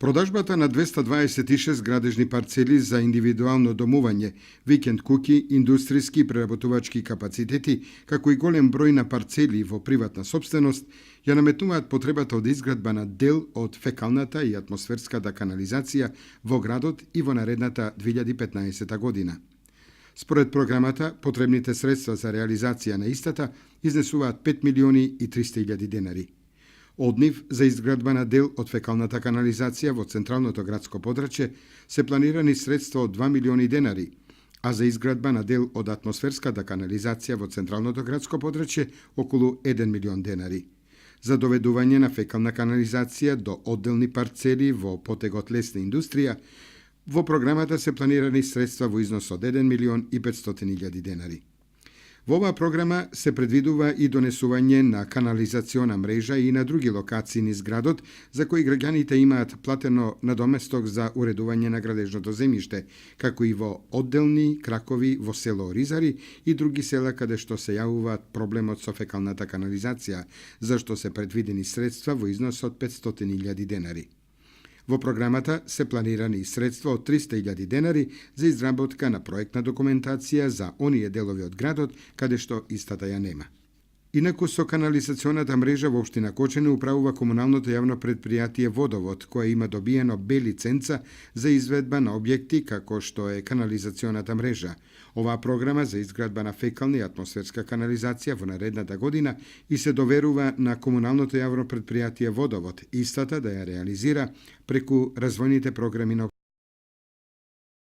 Продажбата на 226 градежни парцели за индивидуално домување, викенд куќи, индустријски и преработувачки капацитети, како и голем број на парцели во приватна сопственост, ја наметнуваат потребата од изградба на дел од фекалната и атмосферската канализација во градот и во наредната 2015 година. Според програмата, потребните средства за реализација на истата изнесуваат 5 милиони и 300 илјади денари. Од нив, за изградба на дел од фекалната канализација во централното градско подрачје се планирани средства од 2 милиони денари, а за изградба на дел од атмосферската канализација во централното градско подрачје околу 1 милион денари. За доведување на фекална канализација до одделни парцели во потегот лесна индустрија, во програмата се планирани средства во износ од 1 милион и 500 илјади денари. Во оваа програма се предвидува и донесување на канализациона мрежа и на други локации низ градот, за кои граѓаните имаат платено надоместок за уредување на градежното земјиште, како и во одделни кракови во село Ризари и други села каде што се јавуваат проблемот со фекалната канализација, за што се предвидени средства во износ од 500.000 денари. Во програмата се планирани и средства од 300.000 денари за изработка на проектна документација за оние делови од градот каде што истата ја нема. Инаку со канализационата мрежа во општина Кочани управува комуналното јавно предпријатие Водовод, кое има добиено Б лиценца за изведба на објекти како што е канализационата мрежа. Оваа програма за изградба на фекална и атмосферска канализација во наредната година и се доверува на комуналното јавно предпријатие Водовод, истата да ја реализира преку развојните програми на